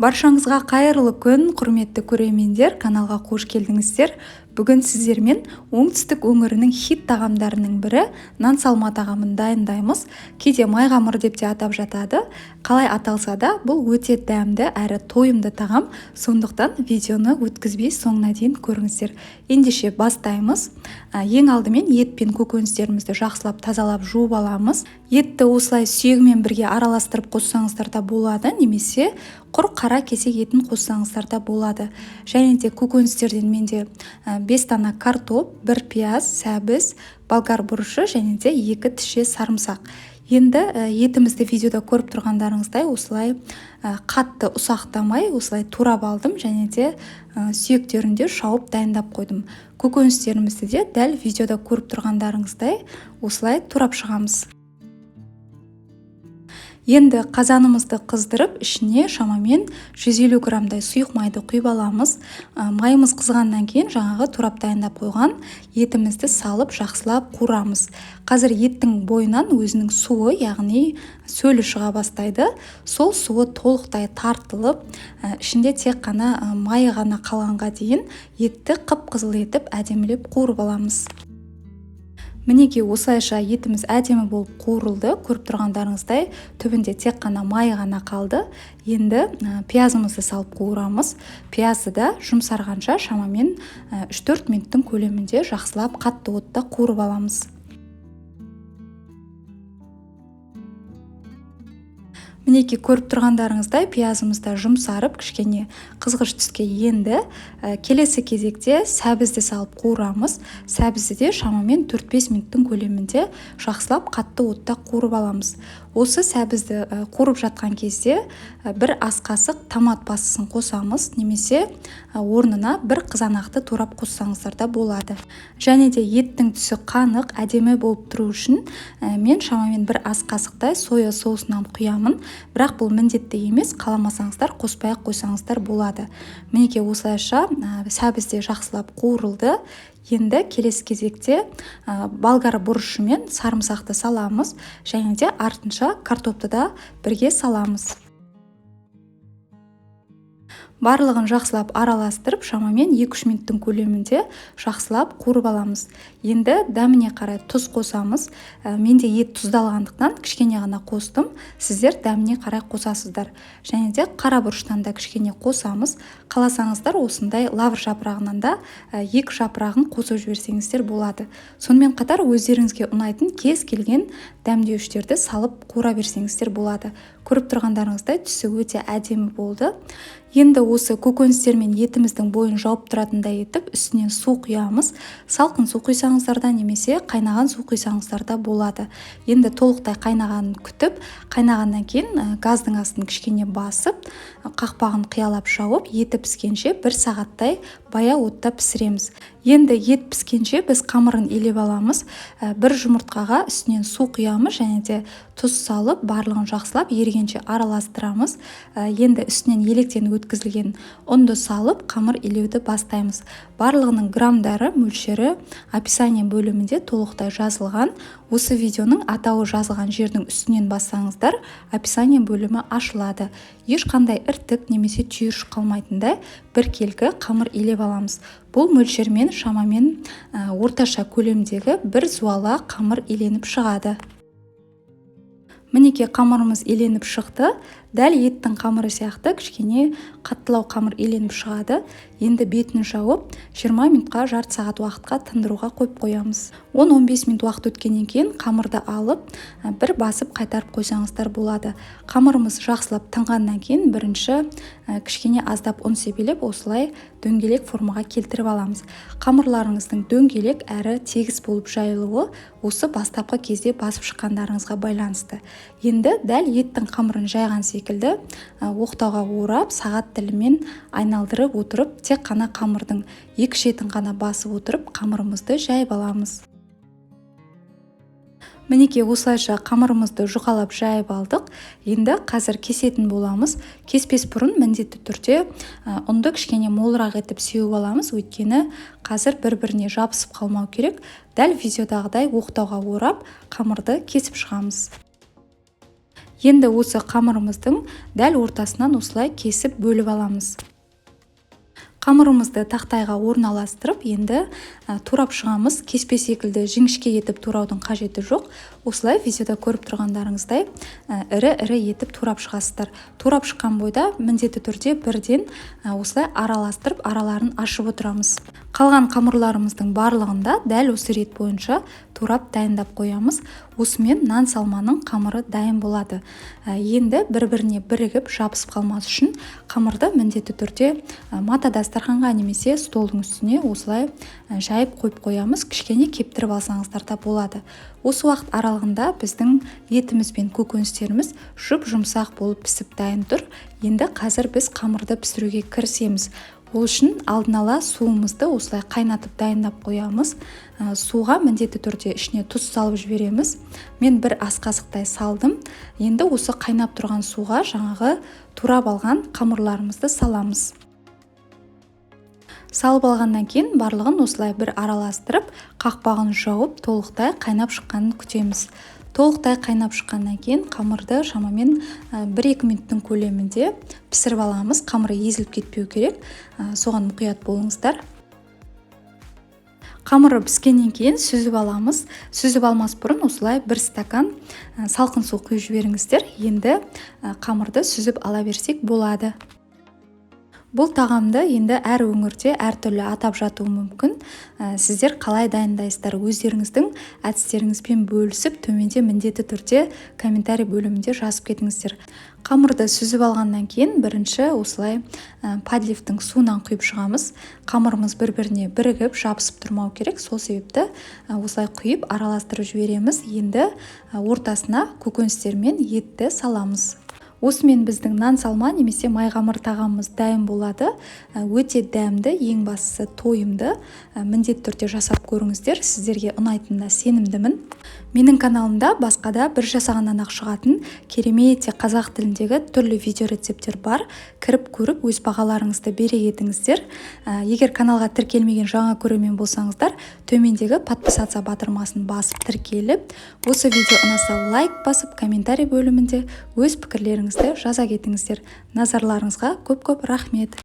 Баршаңызға қайырлы күн, құрметті көрермендер, каналға қош келдіңіздер. Бүгін сіздермен оңтүстік өңірінің хит тағамдарының бірі нан салма тағамын дайындаймыз. Кейде майқамыр деп те атап жатады. Қалай аталса да, бұл өте дәмді әрі тойымды тағам. Сондықтан видеоны өткізбей соңына дейін көріңіздер. Ендеше бастаймыз. Ең алдымен ет пен көкөністерімізді жақсылап тазалап жуып аламыз. Етті осылай сүйегімен бірге араластырып қоссаңыздар да болады, немесе құр қара кесек етін қоссаңыздар да болады. Және де көкөністерден менде 5 дана картоп, 1 пияз, сәбіз, болгар бұрышы және де 2 тіше сарымсақ. Енді етімізді видеода көріп тұрғандарыңыздай осылай қатты ұсақтамай осылай турап алдым және де сүйектерін де шауып дайындап қойдым. Көкөністерімізді де дәл видеода көріп тұрғандарыңыздай осылай турап шығамыз. Енді қазанымызды қыздырып, ішіне шамамен 150 граммдай сұйық майды құйып аламыз. Майымыз қызғаннан кейін жаңағы турап дайындап қойған етімізді салып жақсылап қуырамыз. Қазір еттің бойынан өзінің суы, яғни сөлі шыға бастайды. Сол суы толықтай тартылып, ішінде тек қана майы ғана қалғанға дейін етті қып-қызыл етіп әдемілеп қуырып аламыз. Мінекей осылайша етіміз әдемі болып қуырылды. Көріп тұрғандарыңыздай түбінде тек қана май ғана қалды. Енді пиязымызды салып қуырамыз. Пиязды да жұмсарғанша шамамен 3-4 минуттың көлемінде жақсылап қатты отта қуырып аламыз. Мінекей көріп тұрғандарыңыздай пиязымыз да жұмсарып кішкене қызғыш түске енді. Келесі кезекте сәбізді салып қуырамыз. Сәбізді де шамамен 4-5 минуттың көлемінде жақсылап қатты отта қуырып аламыз. Осы сәбізді қуырып жатқан кезде бір ас қасық томат пастасын қосамыз, немесе орнына бір қызанақты турап қоссаңыздар да болады. Және де еттің түсі қанық, әдемі болып тұру үшін мен шамамен бір ас қасықтай соя соусынан құямын. Бірақ бұл міндетті емес, қаламасаңыздар қоспай-ақ қойсаңыздар болады. Мінекей осылайша сәбіз де жақсылап қуырылды. Енді келесі кезекте болгар бұрышы мен сарымсақты саламыз және де артынша картопты да бірге саламыз. Барлығын жақсылап араластырып, шамамен 2-3 минуттың көлемінде жақсылап қуырып аламыз. Енді дәміне қарай тұз қосамыз. Менде ет тұздалғандықтан кішкене ғана қостым. Сіздер дәміне қарай қосасыздар. Және де қара бұрыштан да кішкене қосамыз. Қаласаңыздар осындай лавр жапырағынан да 2 жапырағын қосып жіберсеңіздер болады. Сонымен қатар өздеріңізге ұнайтын кез келген дәмдеуіштерді салып қуыра берсеңіздер болады. Көріп тұрғандарыңыздай түсі өте әдемі болды. Енді осы көкөністер мен етіміздің бойын жауып тұратындай етіп үстінен су құямыз. Салқын су құйсаңыздар да немесе қайнаған су құйсаңыздар да болады. Енді толықтай қайнағанын күтіп, қайнағаннан кейін газдың астын кішкене басып, қақпағын қиялап жауып, еті піскенше 1 сағаттай баяу отта пісіреміз. Енді ет піскенше біз қамырын илеп аламыз. Бір жұмыртқаға үстінен су құямыз және де тұз салып, барлығын жақсылап ергенше араластырамыз. Енді үстінен електен өткізілген ұнды салып, қамыр илеуді бастаймыз. Барлығының грамдары, мөлшері описание бөлімінде толықтай жазылған. Осы видеоның атауы жазылған жердің үстінен бассаңыздар, описание бөлімі ашылады. Ешқандай іртік немесе түйіршік қалмайтындай біркелкі қамыр илеп аламыз. Бұл мөлшермен шамамен орташа көлемдегі бір зуала қамыр иленіп шығады. Мінекей қамырымыз иленіп шықты. Дәл еттің қамыры сияқты кішкене қаттылау қамыр иленіп шығады. Енді бетін жауып, 20 минутқа, жарты сағат уақытқа тындыруға қойып қоямыз. 10-15 минут уақыт өткеннен кейін қамырды алып, бір басып қайтарып қойсаңыздар болады. Қамырымыз жақсылап тынғаннан кейін бірінші кішкене аздап ұн себелеп, осылай дөңгелек формаға келтіріп аламыз. Қамырларыңыздың дөңгелек әрі тегіс болып жайылуы осы бастапқы кезде басып шыққандарыңызға байланысты. Енді дәл еттің қамырын жайған секілді оқтауға орап, сағат тілімен айналдырып отырып, тек қана қамырдың екі шетін ғана басып отырып, қамырымызды жайып аламыз. Мінекей осылайша қамырымызды жұқалап жайып алдық. Енді қазір кесетін боламыз. Кеспес бұрын міндетті түрде ұнды кішкене молырақ етіп сеуіп аламыз, өйткені қазір бір-біріне жабысып қалмау керек. Дәл видеодағыдай оқтауға орап, қамырды кесіп шығамыз. Енді осы қамырымыздың дәл ортасынан осылай кесіп бөліп аламыз. Қамырымызды тақтайға орналастырып, енді турап шығамыз. Кеспе секілді жіңішке етіп тураудың қажеті жоқ. Осылай видеода көріп тұрғандарыңыздай ірі-ірі етіп турап шығасыздар. Турап шыққан бойда міндетті түрде бірден осылай араластырып, араларын ашып отырамыз. Қалған қамырларымыздың барлығында дәл осы рет бойынша турап дайындап қоямыз. Осымен нан салманың қамыры дайын болады. Енді бір-біріне бірігіп жабысып қалмас үшін қамырды міндетті түрде мата дастарханға немесе столдың үстіне осылай жайып қойып қоямыз. Кішкене кептіріп алсаңыздар да болады. Осы уақыт аралығында біздің етіміз бен көкөністеріміз жұп-жұмсақ болып пісіп дайын тұр. Енді қазір біз қамырды пісіруге кірісеміз. Ол үшін алдын ала суымызды осылай қайнатып дайындап қоямыз. Суға міндетті түрде ішіне тұз салып жібереміз. Мен бір ас қасықтай салдым. Енді осы қайнап тұрған суға жаңағы турап алған қамырларымызды саламыз. Салып алғаннан кейін барлығын осылай бір араластырып, қақпағын жауып, толықтай қайнап шыққанын күтеміз. Толықтай қайнап шыққаннан кейін қамырды шамамен 1-2 минуттың көлемінде пісіріп аламыз. Қамыры езіліп кетпеу керек, соған мұқият болыңыздар. Қамыры піскеннен кейін сүзіп аламыз. Сүзіп алмас бұрын осылай бір стакан салқын су құйып жіберіңіздер. Енді қамырды сүзіп ала берсек болады. Бұл тағамды енді әр өңірде әртүрлі атап жатуы мүмкін. Сіздер қалай дайындайсыздар, өздеріңіздің әдістеріңізбен бөлісіп, төменде міндетті түрде комментарий бөлімінде жазып кетіңіздер. Қамырды сүзіп алғаннан кейін бірінші осылай подливтің суынан құйып шығамыз. Қамырымыз бір-біріне бірігіп жабысып тұрмау керек, сол себепті осылай құйып араластырып жібереміз. Енді ортасына көкөністер мен етті саламыз. Осымен біздің нан салма немесе майқамыр тағамымыз дайын болады. Өте дәмді, ең бастысы тойымды. Міндетті түрде жасап көріңіздер, сіздерге ұнайтынына сенімдімін. Менің каналымда басқа да бір жасағаннан ақ шығатын керемет қазақ тіліндегі түрлі видео рецепттер бар. Кіріп көріп, өз бағаларыңызды бере кетіңіздер. Егер каналға тіркелмеген жаңа көрермен болсаңыздар, төмендегі подписаться батырмасын басып тіркеліп, осы видео ұнаса лайк басып, комментарий бөлімінде өз пікірлеріңізді жаза кетіңіздер. Назарларыңызға көп-көп рахмет.